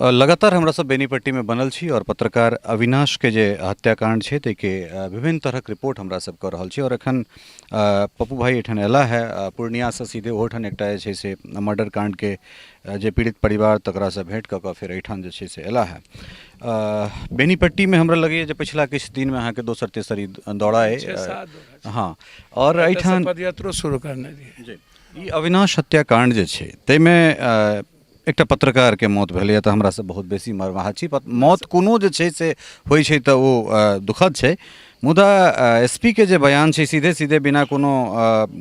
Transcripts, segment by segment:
लगातार हमरा सब बेनीपट्टीमे बनल छी आओर पत्रकार अविनाशके जे हत्याकांड छै ताहिके विभिन्न तरहक रिपोर्ट हमरा सब कऽ रहल छी आओर एखन पप्पू भाई एहिठाम अयला है पूर्णियासँ सीधे ओहोठाम एकटा जे छै से मर्डर कांडके जे पीड़ित परिवार तकरासँ भेँट कऽ कऽ फेर एहिठाम जे छै से अयला है। बेनीपट्टीमे हमरा लगैए जे पछिला किछु दिनमे अहाँके दोसर तेसर ई दौरा अइ। हँ, आओर एहिठाम पदयात्रो शुरू करने रहियै। जी, ई अविनाश हत्याकांड जे छै ताहिमे एकटा पत्रकारके मौत भेलैए तऽ हमरा सब बहुत बेसी मर्माहत छी। मौत कोनो जे छै से होइ छै तऽ ओ दुखद छै, मुदा एस पी के जे बयान छै सीधे सीधे बिना कोनो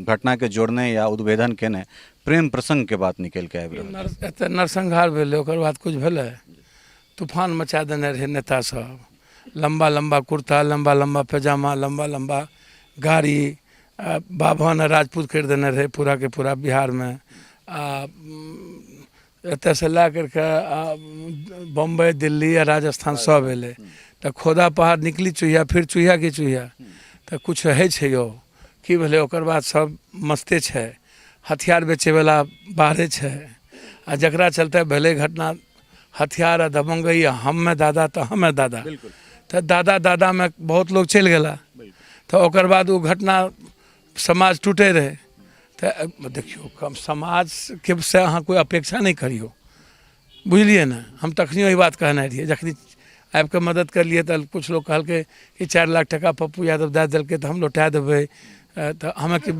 घटनाके जोड़ने या उद्भेदन केने प्रेम प्रसङ्गके बात निकलि कऽ आबि रहल छै। एतऽ नरसंहार भेलै, ओकर बाद किछु भेलै, तूफान मचा देने रहै नेता सब, लम्बा लम्बा कुर्ता, लम्बा लम्बा पैजामा, लम्बा लम्बा गाड़ी, बाभन आ राजपूत करि देने रहै पूराके पूरा बिहारमे। आ एतऽसँ लए करिके बम्बइ, दिल्ली आ राजस्थान सब एलै। तऽ खोदा पहाड़ निकली चूहिया, फिर चूहिया के चूहिया, तऽ किछु होइ छै यौ की भेलै। ओकर बाद सब मस्ते छै, हथियार बेचैवला बाहरे छै, आ जकरा चलते भेलै घटना हथियार आ दबंगई, हमे दादा तऽ हमे दादा, तऽ दादा दादामे बहुत लोग चलि गेला। तऽ ओकर बाद ओ घटना समाज टूटै रहै। तऽ देखियौ, कम समाजके से अहाँ कोइ अपेक्षा नहि करियौ, बुझलियै ने। हम तखनियो ई बात कहने रहियै, जखनी आबिकऽ मदद करलियै तऽ किछु लोक कहलकै कि 4 लाख टाका पप्पू यादव दए देलकै तऽ हम लौटा देबै। तऽ हमे कि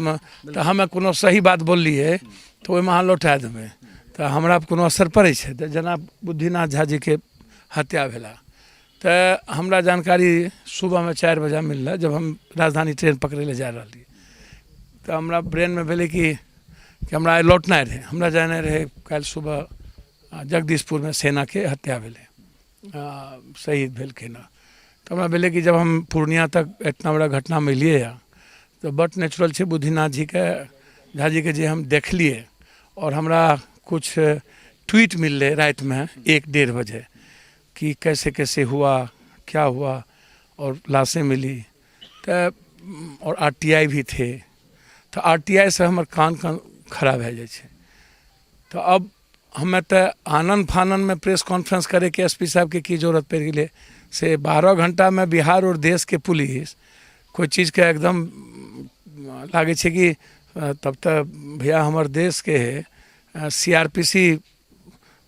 तऽ हमे कोनो सही बात बोललियै तऽ ओहिमे अहाँ लौटा देबै, तऽ हमरा कोनो असर पड़ै छै? तऽ जेना बुद्धिनाथ झा जीके हत्या भेला तऽ हमरा जानकारी सुबहमे 4 बजे मिललै, जब हम राजधानी ट्रेन पकड़ै लए जा रहल रहियै। तऽ हमरा ब्रेनमे भेलै कि हमरा आइ लौटनाइ रहै, हमरा जेनाइ रहै काल्हि सुबह जगदीशपुरमे सेनाके हत्या भेलै, शहीद भेलखिन हँ। तऽ हमरा भेलै कि जब हम पूर्णिया तक इतना बड़ा घटनामे एलियै हँ तऽ बड नेचुरल छै बुद्धिनाथ जीके झाजीके जे हम देखलियै। आओर हमरा किछु ट्वीट मिललै रातिमे 1-1.5 बजे कि कैसे कैसे हुआ, क्या हुआ, और लाशें मिली, तऽ और आर टी I भी थे। तऽ आर टी I से हमर कान कान खड़ा भए जाइ छै। तऽ अब हमे तऽ आनन फाननमे प्रेस कॉन्फ्रेंस करैके एस पी साहबके की जरूरत पड़ि गेलै से 12 घंटामे बिहार और देशके पुलिस कोइ चीजके एकदम लागै छै कि तब तऽ भैया हमर देशके सी आर पी सी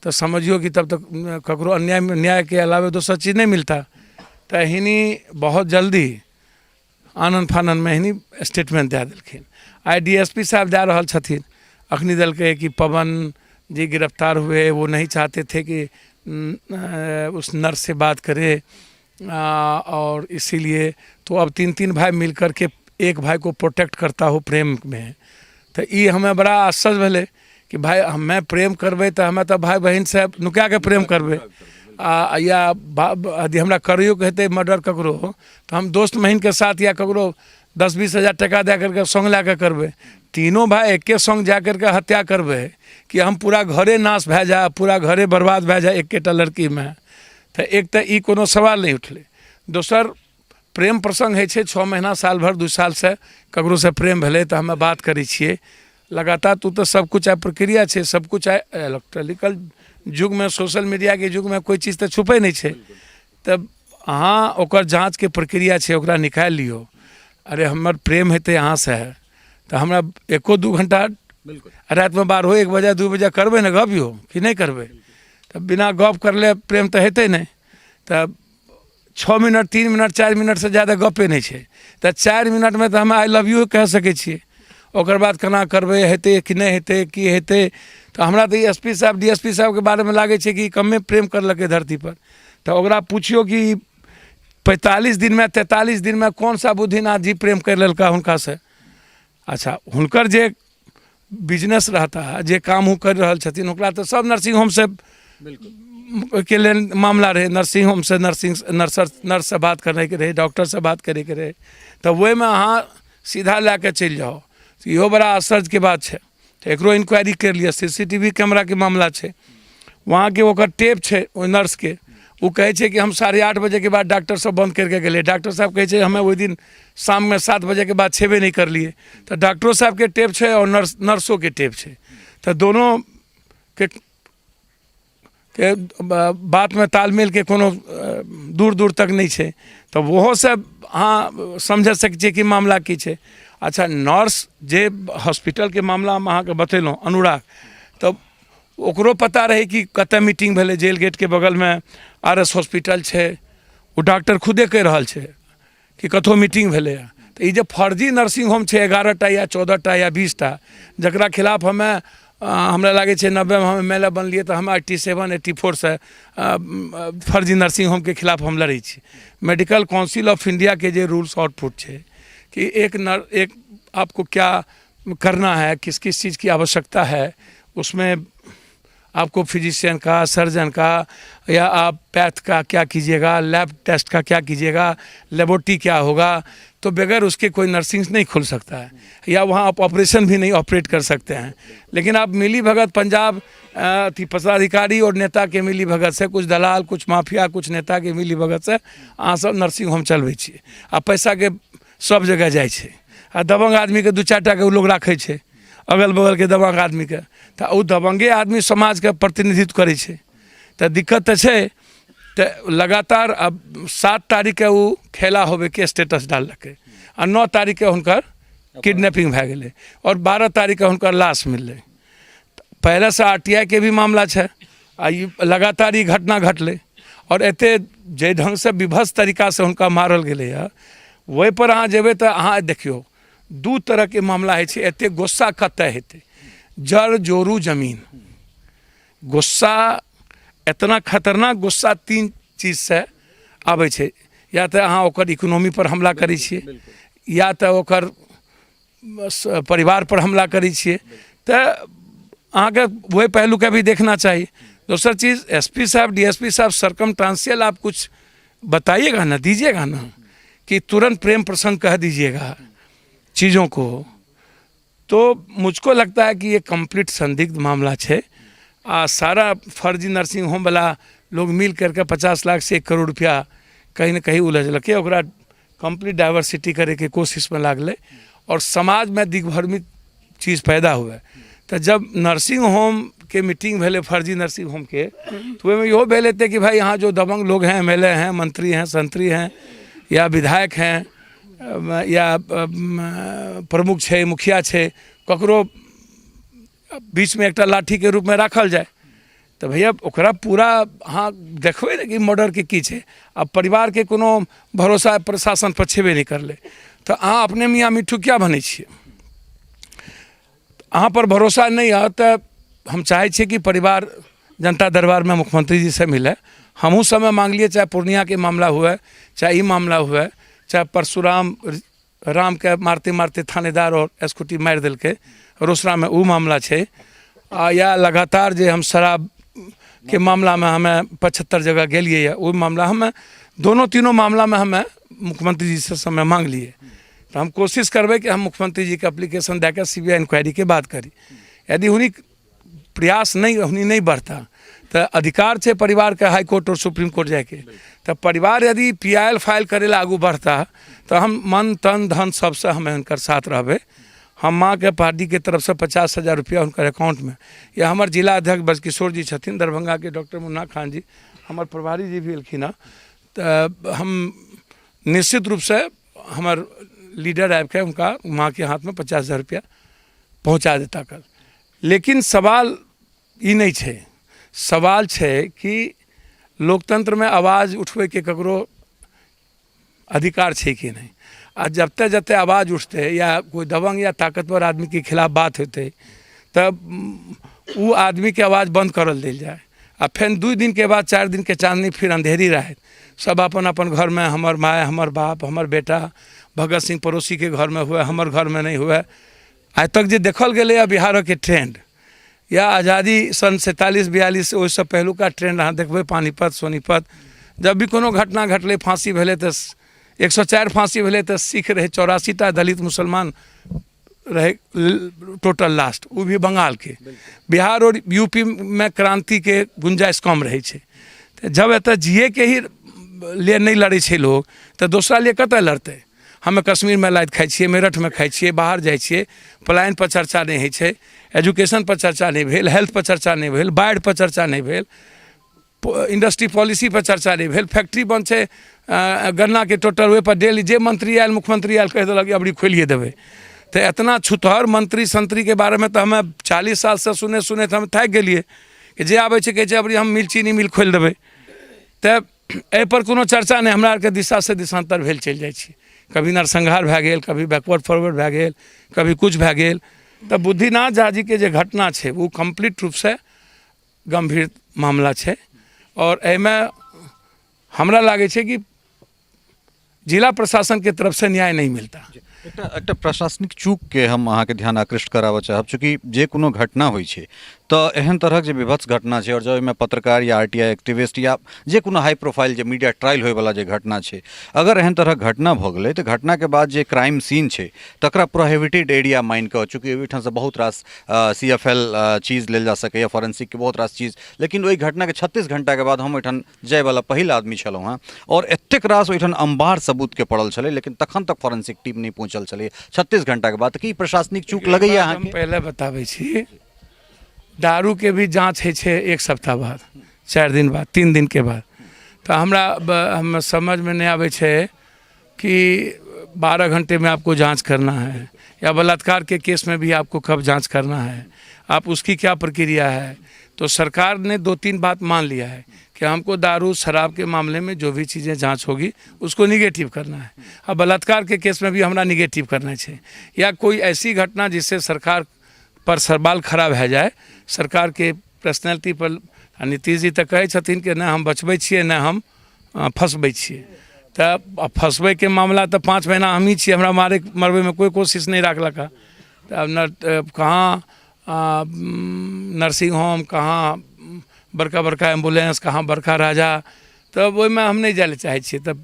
तऽ समझियौ कि तब तक ककरो अन्याय न्यायके अलावे दोसर चीज नहि मिलता। तऽ हिनी बहुत जल्दी आनन फाननमे हिनी स्टेटमेंट दए देलखिन। I D S पी साहब दए रहल छथिन, अखनी देलकै कि पवन जी गिरफ्तार हुए, वो नहीं चाहते थे कि उस नर्स से बात करे और इसीलिए तो अब 3-3 भाई मिल करके एक भाई को प्रोटेक्ट करता हो प्रेम में। तऽ ई हमे बड़ा आश्चर्य भेलै कि भाई हमे प्रेम करबै तऽ हमे तऽ भाई बहिनसँ नुका कऽ प्रेम करबै, आ या यदि हमरा करैयोके हेतै मर्डर ककरो तऽ हम दोस्त महीनके साथ या ककरो 10-20 हजार टाका दए करके सङ्ग लए कऽ करबै। तीनो भाई एके सङ्ग जा करके हत्या करबै कि हम पूरा घरे नाश भए जाए, पूरा घरे बर्बाद भए जाए एकेटा लड़कीमे। तऽ एक तऽ ई कोनो सवाल नहि उठलै। दोसर प्रेम प्रसङ्ग होइ छै, 6 महीना साल भरि 2 सालसँ ककरोसँ प्रेम भेलै तऽ हमे बात करै छियै लगातार। तू तऽ सबकिछु आइ प्रक्रिया छै, सबकिछु आइ इलेक्ट्रॉनिकल युगमे, सोशल मीडियाके युगमे कोइ चीज तऽ छुपै नहि छै। तऽ अहाँ ओकर जाँचके प्रक्रिया छै, ओकरा निकालि लियौ। अरे हमर प्रेम हेतै अहाँसँ तऽ हमरा 1-2 घण्टा रातिमे 12-1 बजे 2 बजे करबै ने गप यौ कि नहि करबै? तऽ बिना गप करले प्रेम तऽ हेतै नहि। तऽ 6 मिनट 3 मिनट 4 मिनटसँ ज्यादा गपे नहि छै। तऽ 4 मिनटमे तऽ हम I love U कहि सकै छियै। ओकर बाद केना करबै, हेतै कि नहि हेतै, की हेतै? तऽ हमरा तऽ एस पी साहब डी एस पी साहबके बारेमे लागै छै कि कमे प्रेम करलकै धरतीपर। तऽ ओकरा पुछियौ कि 45 दिनमे 43 दिनमे कोन सा बुद्धिनाथ जी प्रेम करि लेलका हुनकासँ। अच्छा, हुनकर जे बिजनेस रहता, जे काम ओ करि रहल छथिन, ओकरा तऽ सब नर्सिंग होमसँ ओहिके लेल मामला रहै। नर्सिंग होमसँ नर्सिंग नर्सर नर्ससँ बात करैके रहै, डॉक्टरसँ बात करैके रहै, तऽ ओहिमे अहाँ सीधा लए कऽ चलि जाउ, इहो बड़ा आश्चर्यके बात छै। तऽ एकरो इन्क्वायरी करि लिअ। सी सी टी वी कैमराके मामला छै, वहाँके ओकर टेप छै ओहि नर्सके। ओ कहै छै कि हम 8:30 बजेके बाद डॉक्टर सब बन्द करिके गेलै। डॉक्टर साहब कहै छै हमे ओहि दिन शाममे 7 बजेके बाद छेबे नहि करलियै। तऽ डॉक्टरो साहबके टेप छै आओर नर्सोके टेप छै, तऽ दोनो के के बातमे तालमेलके कोनो दूर दूर तक नहि छै। तऽ ओहोसँ अहाँ समझि सकै छियै कि मामला की छै। अच्छा, नर्स जे हॉस्पिटलके मामला हम अहाँके बतेलहुँ अनुराग, तऽ ओकरो पता रहै कि कतऽ मीटिंग भेलै। जेल गेटके बगलमे आर एस हॉस्पिटल छै, ओ डॉक्टर खुदे कहि रहल छै कि कतहु मीटिंग भेलैए। तऽ ई जे फर्जी नर्सिंग होम छै 11टा या 14टा या 20टा, जकरा खिलाफ हमे हमरा लागै छै 90मे हम एम एल ए बनलियै तऽ हम 87 84सँ फर्जी नर्सिंग होमके खिलाफ हम लड़ै छी। मेडिकल काउंसिल ऑफ इंडियाके जे रूल्स आउटपुट छै कि एक नर एक आपको क्या करना है, किस किस चीज़ की आवश्यकता है, उसमें आपको फिजिशियन का, सर्जन का, या आप पैथ का क्या कीजिएगा, लैब टेस्ट का क्या कीजिएगा, लेबोरेटरी क्या होगा, तो बगैर उसके कोई नर्सिंग नहीं खुल सकता है या वहाँ आप ऑपरेशन भी नहीं ऑपरेट कर सकते हैं। लेकिन आप मिली भगत पंजाब अथी पदाधिकारी और नेता के मिली भगत से, कुछ दलाल, कुछ माफिया, कुछ नेता के मिली भगत से अहाँ सब नर्सिंग होम चलबै छियै आ पैसाके सब जगह जाइ छै। आ दबंग आदमीके दू चारि टाके ओ लोग राखै छै, अगल बगलके दबंग आदमीके, तऽ ओ दबंगे आदमी समाजके प्रतिनिधित्व करै छै, तऽ दिक्कत तऽ छै। तऽ लगातार आब 7 तारीखके ओ खेला होबेके स्टेटस डाललकै आ 9 तारीखके हुनकर किडनैपिंग भए गेलै आओर 12 तारीखके हुनकर लाश मिललै। पहिलेसँ आर टी I के भी मामला छै आ ई लगातार ई घटना घटलै आओर एतेक जाहि ढङ्गसँ विभत्स तरीकासँ हुनका मारल गेलैए, ओहिपर अहाँ जेबै तऽ अहाँ देखियौ दू तरहके मामला होइ छै। एतेक गुस्सा कतऽ हेतै? जड़ जोरू जमीन। गुस्सा एतना खतरनाक गुस्सा तीन चीजसँ आबै छै, या तऽ अहाँ ओकर इकोनॉमीपर हमला करै छियै या तऽ ओकर परिवारपर हमला करै छियै, तऽ अहाँके ओहि पहलूके भी देखना चाही। दोसर चीज, एस पी साहब, डी एस पी साहब, सरकमटांसियल आप कुछ बताइएगा ना, दीजिएगा ना कि तुरंत प्रेम प्रसंग कह दीजिएगा चीज़ों को। तो मुझको लगता है कि ये कंप्लीट संदिग्ध मामला छै आ सारा फर्जी नर्सिंग होम वाला लोग मिल करके 50 लाख से 1 करोड़ रुपया कहीं ने कहीं उलझलकै, ओकरा कंप्लीट डाइवर्सिटी करैके कोशिशमे लागलै और समाजमे दिग्भ्रमित चीज पैदा हुए। तऽ जब नर्सिंग होमके मीटिंग भेलै फर्जी नर्सिंग होमके, तऽ ओहिमे इहो भेल हेतै कि भाई यहाँ जो दबंग लोग हैं, एम एल ए हैं, मंत्री हैं, संत्री हैं या विधायक हैं या प्रमुख छै, मुखिया छै, ककरो बीचमे एकटा लाठीके रूपमे राखल जाय तऽ भैया ओकरा पूरा अहाँ देखबै ने कि मर्डरके की छै। आ परिवारके कोनो भरोसा प्रशासन पर छेबे नहि करलै, तऽ अहाँ अपने मियाँ मिट्ठू किया बनै छियै? अहाँ पर भरोसा नहि यऽ तऽ हम चाहै छियै कि परिवार जनता दरबारमे मुख्यमंत्री जी से मिले। हमहूँ समय मांगलियै, चाहे पूर्णियाके मामला हुए, चाहे ई मामला हुए, चाहे परशुराम रामके मारते मारते थानेदार आओर स्कूटी मारि देलकै रोसड़ामे, ओ मामला छै, आ या लगातार जे हम शराबके मामलामे हमे 75 जगह गेलियै यऽ, ओहि मामला हमे दोनो तीनो मामलामे हमे मुख्यमंत्री जीसँ समय मांगलियै। तऽ हम कोशिश करबै कि हम मुख्यमंत्री जीके एप्लीकेशन दए कऽ सी बी I इंक्वायरीके बात करी। यदि हुनी प्रयास नहि, हुनी नहि बढ़ता तऽ अधिकार छै परिवारके हाई कोर्ट आओर सुप्रीम कोर्ट जाइके। तऽ परिवार यदि पी I L file करै लए आगू बढ़ता तऽ हम मन तन धन सबसँ हम हुनकर साथ रहबै। हम माँके पार्टीके तरफसँ 50,000 रुपैआ हुनकर अकाउंटमे, या हमर जिला अध्यक्ष बजकिशोर जी छथिन, दरभंगाके डॉक्टर मुन्ना खान जी हमर प्रभारी जी भी एलखिन हँ, तऽ हम निश्चित रूपसँ हमर लीडर आबिके हुनका माँके हाथमे 50,000 रुपैआ पहुँचा देता कल। लेकिन सवाल ई नहि छै, सवाल छै कि लोकतन्त्रमे आवाज उठबैके ककरो अधिकार छै कि नहि। आ जते जते आवाज उठतै या कोइ दबंग या ताकतवर आदमीके खिलाफ बात हेतै तऽ ओ आदमीके आवाज बन्द करल देल जाय आ फेर 2 दिनके बाद 4 दिनके चाँदनी फिर अंधेरी रहत, सब अपन अपन घरमे, हमर माय, हमर बाप, हमर बेटा, भगत सिंह पड़ोसीके घरमे हुए, हमर घरमे नहि हुए। आइ तक जे देखल गेलैए बिहारके ट्रेंड या आज़ादी सन 47 42 ओहिसँ पहिलुका ट्रेंड अहाँ देखबै, पानीपत सोनीपत जब भी कोनो घटना घटलै, फाँसी भेलै तऽ 104 फाँसी भेलै तऽ सिख रहै 84टा दलित मुसलमान रहै टोटल लास्ट, ओ भी बंगालके। बिहार आओर यूपी मे क्रांतिके गुंजाइश कम रहै छै, तऽ जब एतऽ जियैके ही लिए नहि लड़ै छै लोग तऽ दोसरा लिए कतऽ लड़तै? हमे कश्मीरमे लादि खाइ छियै, मेरठमे खाइ छियै, बाहर जाइ छियै, पलायन पर चर्चा नहि होइ छै, एजुकेशन पर चर्चा नहि भेल, हेल्थ पर चर्चा नहि भेल, बाढ़ि पर चर्चा नहि भेल। इंडस्ट्री पॉलिसी पर चर्चा नहि भेल। फैक्ट्री बंद छै, गन्नाके टोटल ओहिपर डेली जे मंत्री आयल, मुख्यमंत्री आयल, कहि देलक अबरी खोलिए देबै। तऽ एतना छुतहर मंत्री संत्रीके बारेमे तऽ हमे 40 सालसँ सुने सुनैत हम थाकि गेलियै कि जे आबै छै कहै छै अबरी हम मिल चीनी मिल खोलि देबै। तऽ एहिपर कोनो चर्चा नहि, हमरा आरके दिशासँ दिशान्तर भेल चलि जाइ छी। कभी नरसंहार भए गेल, कभी बैकवर्ड फॉरवर्ड भए गेल, कभी किछु भए गेल। तऽ बुद्धिनाथ झा जीके जे घटना छै ओ कम्प्लीट रूपसँ गम्भीर मामला छै आओर एहिमे हमरा लागै छै कि जिला प्रशासनके तरफसँ न्याय नहि मिलता। एकटा एकटा प्रशासनिक चूकके हम अहाँके ध्यान आकृष्ट कराबऽ चाहब। चूँकि जे कोनो घटना होइ छै तऽ एहन तरहक जे विभत्स घटना छै आओर जँ ओहिमे पत्रकार या आर टी I activist या जे कोनो हाई प्रोफाइल जे मीडिया ट्रायल होइवला जे घटना छै, अगर एहन तरहक घटना भऽ गेलै तऽ घटनाके बाद जे क्राइम सीन छै तकरा प्रोहिबिटेड एरिया मानि कऽ, चूँकि ओहिठामसँ बहुत रास सी एफ एल चीज लेल जा सकैए, फॉरेंसिकके बहुत रास चीज, लेकिन ओहि घटनाके 36 घण्टाके बाद हम ओहिठाम जाइवला पहिल आदमी छलहुँ हेँ आओर एतेक रास ओहिठाम अम्बार सबूतके पड़ल छलै, लेकिन तखन तक फॉरेंसिक टीम नहि पहुँचल छलै 36 घण्टाके बाद। की प्रशासनिक चूक लगैए अहाँके? पहिले बताबै छी, दारूके भी जाँच होइ छै एक सप्ताह बाद, 4 दिन बाद, 3 दिनके बाद। तऽ हमरा हम समझमे नहि आबै छै कि 12 घंटे में आपको जांच करना है या बलात्कार के केस में भी आपको कब जांच करना है, आप उसकी क्या प्रक्रिया है। तो सरकार ने 2-3 बात मान लिया है कि हमको दारू शराब के मामले में जो भी चीज़ें जांच होगी उसको निगेटिव करना है, अब बलात्कार के केस में भी हमरा निगेटिव करना है, या कोई ऐसी घटना जिससे सरकार पर सवाल खड़ा भए जाए, सरकार के पर्सनैलिटी पर। आ नीतीश जी तऽ कहै छथिन कि नहि हम बचबै छियै, नहि हम फँसबै छियै। तऽ फँसबैके मामला तऽ 5 महीना हमही छियै, हमरा मारै मरबैमे कोइ कोशिश नहि राखलक हँ। तऽ आब कहाँ नर्सिंग होम, कहाँ बड़का बड़का एम्बुलेंस, कहाँ बड़का राजा, तब ओहिमे हम नहि जाइ लए चाहै छियै। तऽ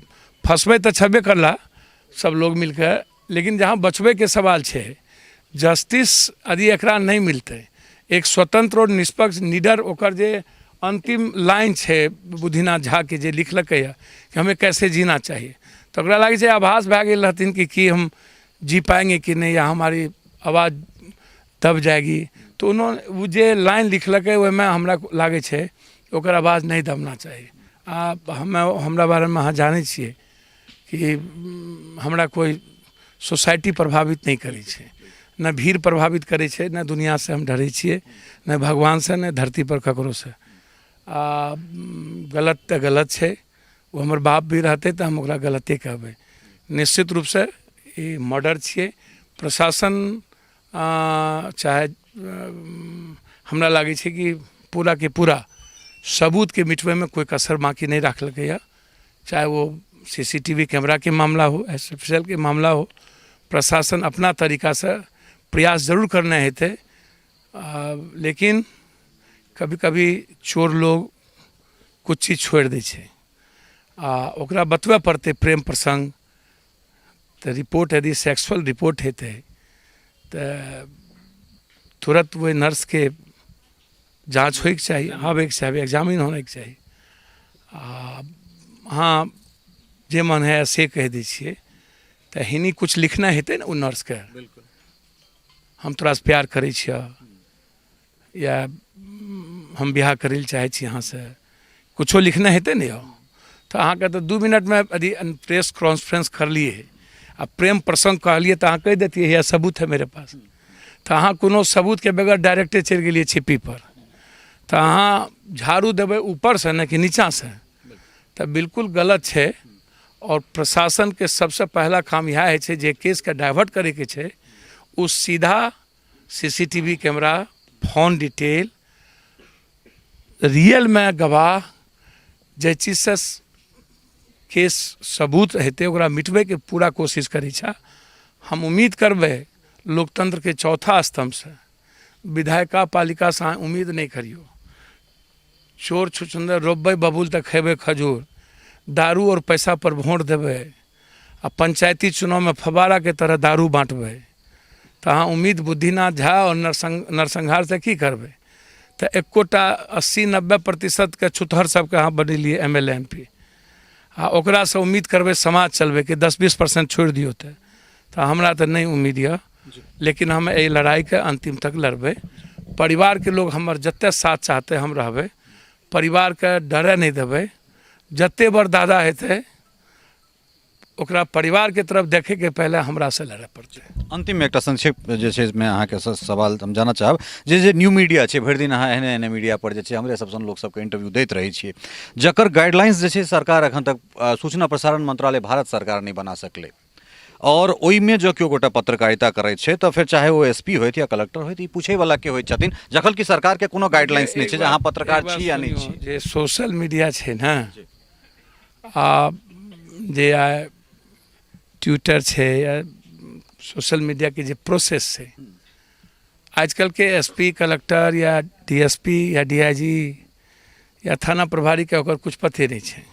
फँसबै तऽ छेबे करला सब लोग मिलके, लेकिन जहाँ बचबैके सवाल छै, जस्टिस यदि एकरा नहि मिलतै, एक स्वतंत्र और निष्पक्ष निडर ओकर जे अंतिम लाइन छै बुद्धिनाथ झाके जे लिखलकै हँ कि हमें कैसे जीना चाहिए, तऽ ओकरा लागै छै आभास भए गेल रहथिन कि की हम जी पाएंगे कि नहीं या हमारी आवाज़ दब जाएगी। तऽ उन्होंने ओ जे लाइन लिखलकै ओहिमे हमरा लागै छै ओकर आवाज़ नहि दबना चाही। आ हमे हमरा बारेमे अहाँ जानै छियै कि हमरा कोइ सोसाइटी प्रभावित नहि करै छै, नहि भीड़ प्रभावित करै छै, नहि दुनिआँसँ हम डरै छियै, नहि भगवानसँ, नहि धरतीपर ककरोसँ। आ गलत तऽ गलत छै, ओ हमर बाप भी रहतै तऽ हम ओकरा गलते कहबै। निश्चित रूपसँ ई मर्डर छियै। प्रशासन चाहे हमरा लागै छै कि पूराके पूरा सबूतके मिटबैमे कोइ कसर बाँकी नहि राखलकैए, चाहे वो सी सी टी वी कैमराके मामला हो, एस एफ एल के मामला हो, प्रशासन अपना तरीकासँ प्रयास जरूर करने हेतै, लेकिन कभी कभी चोर लोग कुछ चीज छोड़ि दै छै आ ओकरा बतबऽ पड़तै प्रेम प्रसङ्ग। तऽ रिपोर्ट यदि सेक्सुअल रिपोर्ट हेतै तऽ तुरन्त ओहि नर्सके जाँच होइके चाही, आबैके चाही, एग्जामिन होइके चाही। आ अहाँ जे मन है से कहि दै छियै तऽ हिनी किछु लिखना हेतै ने ओ नर्सके, हम तोरासँ प्यार करै छियऽ या हम बियाह करै लए चाहै छी अहाँसँ, किछो लिखने हेतै ने यौ। तऽ अहाँके तऽ 2 मिनटमे यदि प्रेस कॉन्फ्रेंस करलियै आ प्रेम प्रसङ्ग कहलियै तऽ अहाँ कहि दैतियै हैया सबूत है मेरे पास। तऽ अहाँ कोनो सबूतके बगैर डायरेक्टे चलि गेलियै छिप्पीपर, तऽ अहाँ झाड़ू देबै ऊपरसँ ने कि नीचाँसँ, तऽ बिल्कुल गलत छै। आओर प्रशासनके सबसँ पहिला काम इएह होइ छै जे केसके डाइवर्ट करैके छै ओ सीधा C C T V camera, phone detail, रियलमे गवाह, जाहि चीजसँ केस सबूत हेतै ओकरा मिटबैके पूरा कोशिश करै छै। हम उम्मीद करबै लोकतन्त्रके चौथा स्तम्भसँ, विधायिका पालिकासँ अहाँ उम्मीद नहि करियौ। चोर छुछुन्दर रोपबै बबूल तऽ खेबै खजूर, दारू आओर पैसा पर वोट देबै आ पंचायती चुनावमे फव्वाराके तरह दारू बाँटबै तऽ अहाँ उम्मीद बुद्धिनाथ झा आओर नरसंहारसँ की करबै? तऽ एकोटा 80-90 प्रतिशतके छुतहर सबके अहाँ बनेलियै M L A M P, आ ओकरासँ उम्मीद करबै समाज चलबैके, 10-20% छोड़ि दियौ तऽ हमरा तऽ नहि उम्मीद यऽ। लेकिन हम एहि लड़ाइके अन्तिम तक लड़बै। परिवारके लोग हमर जते साथ चाहतै हम रहबै। परिवारके डरे नहि देबै। जते बड़ दादा हेतै ओकरा परिवारके तरफ देखैके पहिले हमरासँ लड़य पड़तै। अन्तिममे एकटा संक्षिप्त जे छै मे अहाँके सवाल हम जानऽ चाहब जे जे न्यू मीडिया छै, भरि दिन अहाँ एहने एहने मीडिया पर जे छै हमरे सब सन लोक सबके इंटरव्यू दैत रहै छियै, जकर गाइडलाइंस जे छै सरकार एखन तक सूचना प्रसारण मंत्रालय भारत सरकार नहि बना सकलै, आओर ओहिमे जँ केओ गोटा पत्रकारिता करै छै तऽ फेर चाहे ओ एस पी होथि या कलेक्टर होथि, ई पूछैवला के होइत छथिन, जखन कि सरकारके कोनो गाइडलाइंस नहि छै जे अहाँ पत्रकार छी या नहि छी? जे सोशल मीडिया छै ने, आ जे आइ ट्विटर छै या सोशल मीडियाके जे प्रोसेस छै, आजकलके एस पी, कलेक्टर या डी एस पी या डी I जी या थाना प्रभारीके ओकर किछु पते नहि छै।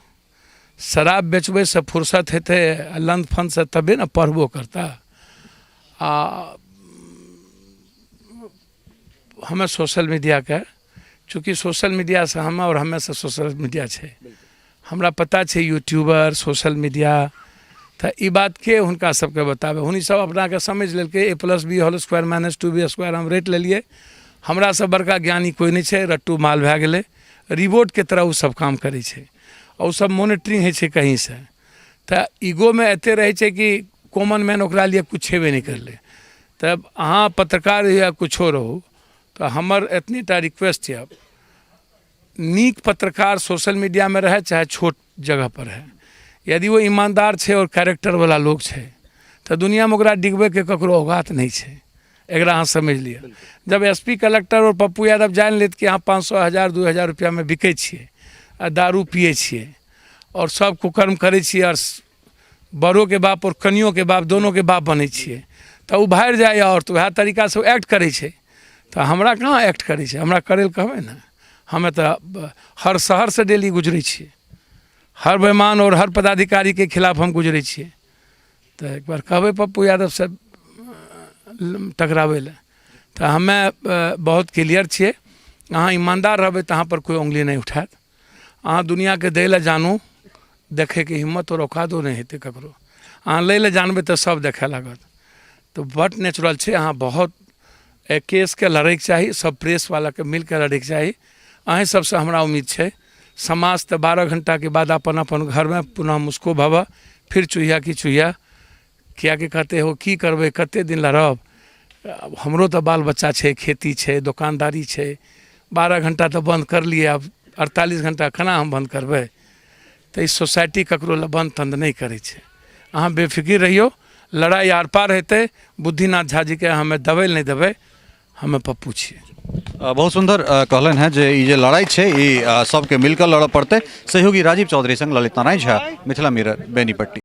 शराब बेचबैसँ फुर्सत हेतै आ लन्द फन्दसँ तबे ने पढ़बो करता। आ हमे सोशल मीडियाके, चूँकि सोशल मीडियासँ हमे आओर हमेसँ सोशल मीडिया छै, हमरा पता छै यूट्यूबर सोशल मीडिया, तऽ ई बातके हुनका सबके बताबै, हुनी सब अपनाके समझि लेलकै A plus B whole square minus two B square हम रटि लेलियै, हमरासँ बड़का ज्ञानी कोइ नहि छै, रट्टू माल भए गेलै। रिबोटके तरह ओ सब काम करै छै आ ओ सब मोनिटरिंग होइ छै कहींसँ। तऽ ईगोमे एते रहै छै कि कॉमन मैन ओकरा लिए किछु छेबे नहि करलै। तऽ अहाँ पत्रकार या किछो रहू, तऽ हमर एतनी टा रिक्वेस्ट यऽ, नीक पत्रकार सोशल मीडियामे रहै चाहे छोट जगहपर रहै, यदि ओ ईमानदार छै आओर कैरेक्टरवला लोक छै तऽ दुनिआँमे ओकरा डिगबैके ककरो औकात नहि छै। एकरा अहाँ समझि लिअ। जब एस पी कलेक्टर आओर पप्पू यादव जानि लेत कि अहाँ 500, 1000, 2000 रुपैआमे बिकै छियै आ दारू पियै छियै आओर सब कुकर्म करै छियै आओर बड़ोके बाप आओर कनियोके बाप दोनोके बाप बनै छियै, तऽ ओ भागि जाइए आओर तऽ वएह तरीकासँ ओ एक्ट करै छै। तऽ हमरा कहाँ एक्ट करै छै, हमरा करै लए कहबै ने। हमे तऽ हर शहरसँ डेली गुजरै छियै, हर बेमान आओर हर पदाधिकारीके खिलाफ हम गुजरै छियै। तऽ एक बार कहबै पप्पू यादवसँ टकराबै लए, तऽ हमे बहुत क्लियर छियै। अहाँ ईमानदार रहबै तऽ अहाँपर कोइ उङ्गली नहि उठायत। अहाँ दुनिआँके दै लए जानू, देखैके हिम्मत आओर औकातो नहि हेतै ककरो। अहाँ लै लए जानबै तऽ सब देखै लागत। तऽ बड नेचुरल छै। अहाँ बहुत एहि केसके लड़ैके चाही, सब प्रेसवलाके मिलके लड़ैके चाही। अहीँ सबसँ हमरा उम्मीद छै। समाज तऽ 12 घण्टाके बाद अपन अपन घरमे पुनः मुस्को भवऽ, फिर चूहिया की चूहिया, किएकि कहते हो की करबै, कते दिन लड़ब, हमरो तऽ बाल बच्चा छै, खेती छै, दोकानदारी छै। 12 घण्टा तऽ बन्द करलियै, आब 48 घण्टा केना हम बन्द करबै? तऽ ई सोसाइटी ककरो लए बन्द तन्द नहि करै छै। अहाँ बेफिकिर रहियौ, लड़ाइ आर पार हेतै। बुद्धिनाथ झा जीके हमे दबै लए नहि देबै, हमे पप्पू छियै। बहुत सुन्दर कहलनि हेँ जे ई जे लड़ाइ छै ई सबके मिलकऽ लड़ऽ पड़तै। सहयोगी राजीव चौधरी संग ललित नारायण झा, मिथिला मिरर, बेनीपट्टी।